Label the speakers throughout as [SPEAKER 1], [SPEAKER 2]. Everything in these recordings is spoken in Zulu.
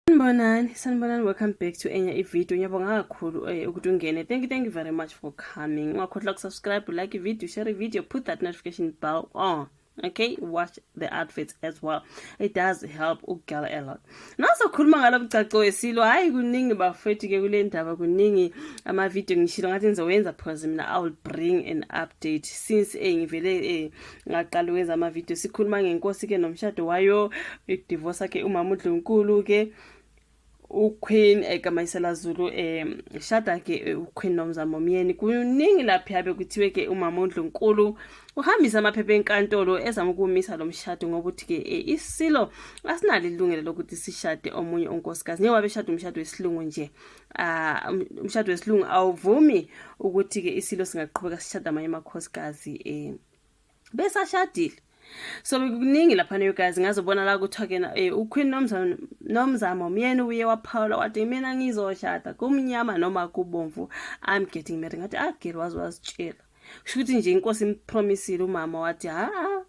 [SPEAKER 1] Sanibonani, sanibonani, welcome back to enye ivideo. Ngiyabonga kakhulu ukuthi ungene. Thank you, thank you very much for coming. Ungakhohlwa ukusubscribe, like ivideo, share ivideo, put that notification bell on. Okay, watch the adverts as well. It does help ugirl a lot. Nasokhuluma ngalo mgcagco wesilo, hayi, kuningi bafethu ke kule ndaba, kuningi. Ama-video ngishilo ngathi ngizowenza because mina I will bring an update since ngivele ngaqala ukwenza ama-video sikhuluma ngenkosi ke nomshado wayo, idivorce ke umama uNdlunkulu ke uQueen kaMayisela Zulu, shada ke uQueen Nomzamo Myeni. Kuningi lapha yabe kuthiwe ke umama uNdlunkulu uhambisa amaphepha enkantolo ezama ukumisa lo mshado ngoba uthi ke isilo asinalo ilungelo lokuthi sishade omunye unkosikazi njengoba beshada umshado wesilungu nje. Ah, umshado wesilungu awuvumi ukuthi ke isilo singaqhubeka sishada amanye amakhosikazi besashadile. So bekuningi laphana, you guys. Ngazobona la kuthiwa ke uQueen Nomzamo Myeni uye waphawula wathi, "Mina ngizoshada kumnyama noma kubomvu, I'm getting married." Ngathi, "Ah girl, waze wazitshela." Kusho ukuthi nje inkosi impromisile umama, wathi, "Ha,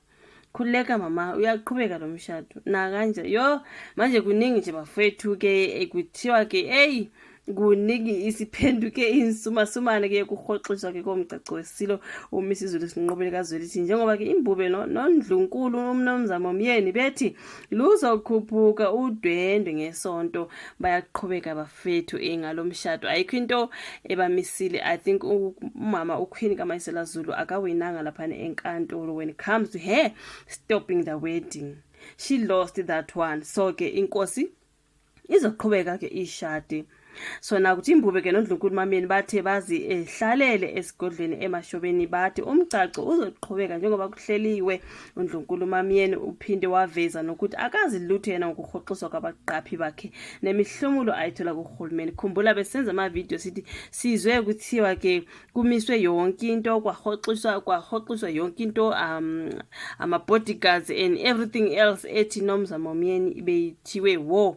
[SPEAKER 1] khululeka mama, uyaqhubeka lo mshado." Na kanje yo, manje kuningi nje bafethu ke, kuthiwa ke, hey, kuningi, isiphenduke insumasumane ke kuhoxiswa ke komgcagco wesilo uMisizulu Sinqobile kaZwelithi, njengoba ke imbube noNdlunkulu uMnomzamo Myeni bethi luzokhuphuka udwendwe ngesonto. Bayaqhubeka bafethu ngalomshado, ayikho into ebamisile. I think umama uQueen kaMayisela Zulu akawinanga laphana enkantolo when it comes to her stopping the wedding. She lost that one. So ke inkosi izoqhubeka ke ishade. So nakuthi imbube ke noNdlunkulu Mamyeni bathe bazi ehlalele esigodlweni eMashobeni, bathi umgcagco uzoqhubeka njengoba kuhleliwe. UNdlunkulu Mamyeni uphinde waveza nokuthi akazi lutho yena ngokuhoxiswa kwabaqaphi bakhe nemihlomulo ayithola kuhulumeni. Khumbula besenza amavidiyo sithi sizwe kuthiwa ke kumiswe yonke into, kwahoxiswa yonke into, ama-bodyguards and everything else, ethi Nomzamo Myeni beyithiwe wo,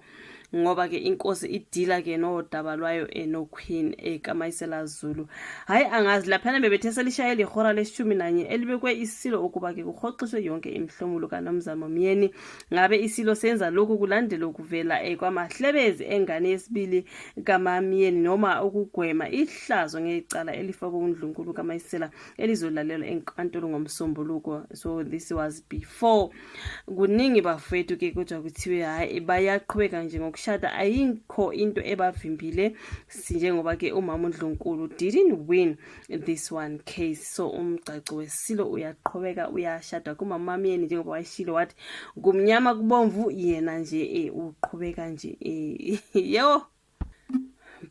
[SPEAKER 1] ngoba ke inkosi idila ke nodaba lwayo enoQueen ekaMayisela Zulu. Hayi, angazi laphana bebethe selishayela ihora leshumi nanye elibekwe isilo ukuba ke kuhoxiswe yonke imihlomulo kaNomzamo Myeni. Ngabe isilo senza lokhu kulandela ukuvela kwamahlebezi engane yesibili kaMamyeni noma ukugwema ihlazo ngecala elifakwe uNdlunkulu kaMayisela elizolalelwa enkantolo ngoMsombuluko? So this was before. Kuningi bafethu ke, kodwa kuthiwe hayi, bayaqhubeka nje ngokushada, ayikho into ebavimbile, njengoba ke umama uNdlunkulu didn't win this one case. So umgcagco wesilo uyaqhubeka, uyashada kumama Myeni njengoba wayishilo wathi kumnyama kubomvu, yena nje uqhubeka nje yebo.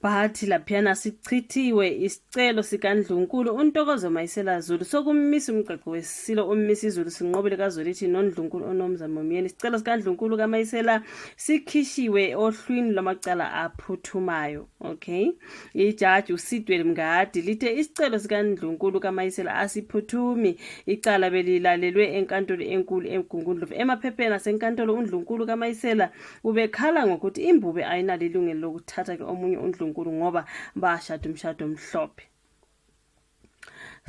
[SPEAKER 1] Bathi laphiyana sichithiwe isicelo sikaNdlunkulu uNtokozo Mayisela Zulu sokumisa umgcagco wesilo uMisizulu Sinqobile kaZwelithi noNdlunkulu uNomzamo Myeni. Isicelo sikaNdlunkulu kaMayisela sikhishiwe ohlwini lwamacala aphuthumayo. Okay, ijaji uSidwell Mngadi lithe isicelo sikaNdlunkulu kaMayisela asiphuthumi. Icala belilalelwe enkantolo enkulu eMgungundlovu. Emaphepheni asenkantolo, uNdlunkulu kaMayisela ubekhala ngokuthi imbube ayinalo ilungelo lokuthatha ke omunye uNdlunkulu ngoba bashada umshado omhlophe.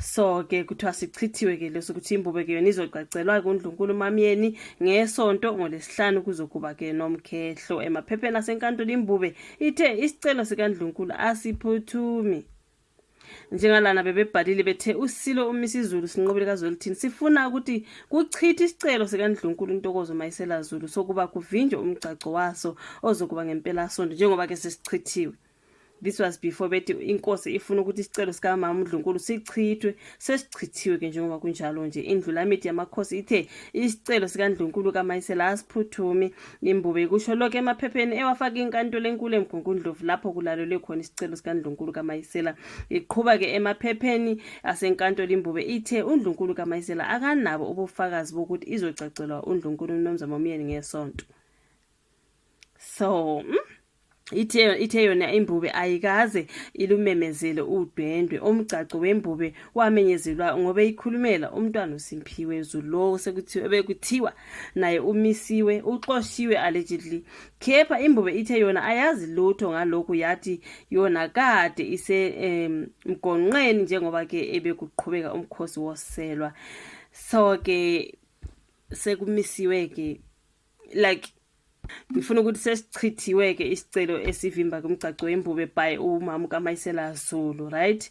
[SPEAKER 1] So ke kuthiwa sichithiwe ke leso, ukuthi imbube ke yona izogcagcelwa kuNdlunkulu Mamyeni ngesonto, ngoLesihlanu kuzokuba ke nomkhehlo. Emaphepheni asenkantolo, imbube ithe isicelo sikaNdlunkulu asiphuthumi. Njengalana bebebhalile bethe usilo uMisizulu Sinqobile kaZwelithini sifuna ukuthi kuchithe isicelo sikaNdlunkulu Ntokozo Mayisela Zulu sokuba kuvinjwe umgcagco waso ozokuba ngempelasonto, njengoba ke sesichithiwe. This was before bethi inkosi ifuna ukuthi isicelo sikamama uNdlunkulu sichithwe. Sesichithiwe ke njengoba kunjalo nje. Indlulamithi yamakhosi ithe isicelo sikaNdlunkulu kaMayisela asiphuthumi. Imbube kusho lokho emaphepheni ewafaka inkantolo enkulu eMgungundlovu, lapho kulalelwe khona isicelo sikaNdlunkulu kaMayisela. Iqhuba ke emaphepheni asenkantolo, imbube ithe uNdlunkulu kaMayisela akanabo ubufakazi bokuthi izogcagcelwa uNdlunkulu uMnumzane Myeni ngesonto. So ithe yona imbube ayikaze ilumemezele udwendwe. Umgcagco wembube wamenyezelwa ngoba ikhulumela umntwana uSimphiwe Zulu, lo sekuthiwa bekuthiwa naye umisiwe, uxoshiwe allegedly. Kepha imbube ithe yona ayazi lutho ngalokhu, yathi yona kade ise mgonqeni njengoba ke ebekuqhubeka umkhosi woselwa. So ke sekumisiwe ke, like Ngifuna ukuthi sesichithiwe ke isicelo esivimba kumgcagco wembube by umama kaMayisela Zulu, right?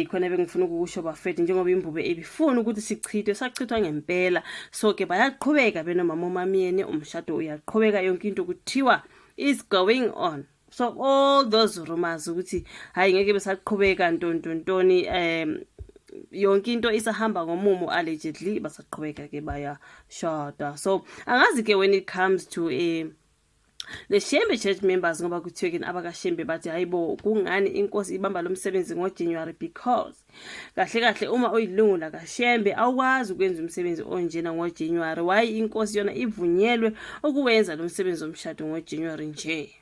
[SPEAKER 1] Khona bengifuna ukukusho bafethu, njengoba imbube ebifuna ukuthi sichithwe, sachithwa ngempela. So ke bayaqhubeka benomama uMamyeni, umshado uyaqhubeka, yonke into kuthiwa is going on. So all those rumors ukuthi hayi, ngeke besaqhubeka, ntontontoni, yonke into isahamba ngomumo, allegedly basaqhubeka ke, bayashada. So angazi ke when it comes to the Shembe church members, ngoba kuthiwe ke abakaShembe bathi hayibo, kungani inkosi ibamba lo msebenzi ngoJanuary? Because kahle kahle uma uyilungu lakaShembe awukwazi ukwenza umsebenzi onjena ngoJanuary. Why inkosi yona ivunyelwe ukuwenza lo msebenzi womshado ngoJanuary nje?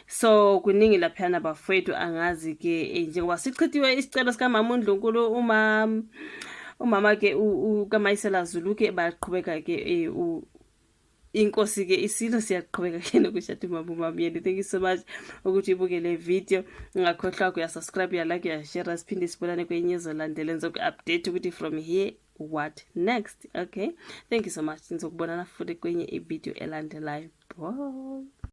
[SPEAKER 1] So kuningi laphayana bafowethu, angazi ke, njengoba sichithiwe isicelo sikamama uNdlunkulu, uma umama ke kaMayisela Zulu ke, bayaqhubeka ke, inkosi ke isilo siyaqhubeka ke nokushada umama uMamyeni. Thank you so much ukuthi ubuke le video. Ungakhohlwa kuya subscribe, ya like, ya share. Siphinde sibonane kwenye ezolandela, ngizoku-update ukuthi from here what next. Okay, thank you so much, ngizokubonana futhi kwenye ivideo elandelayo. Bye.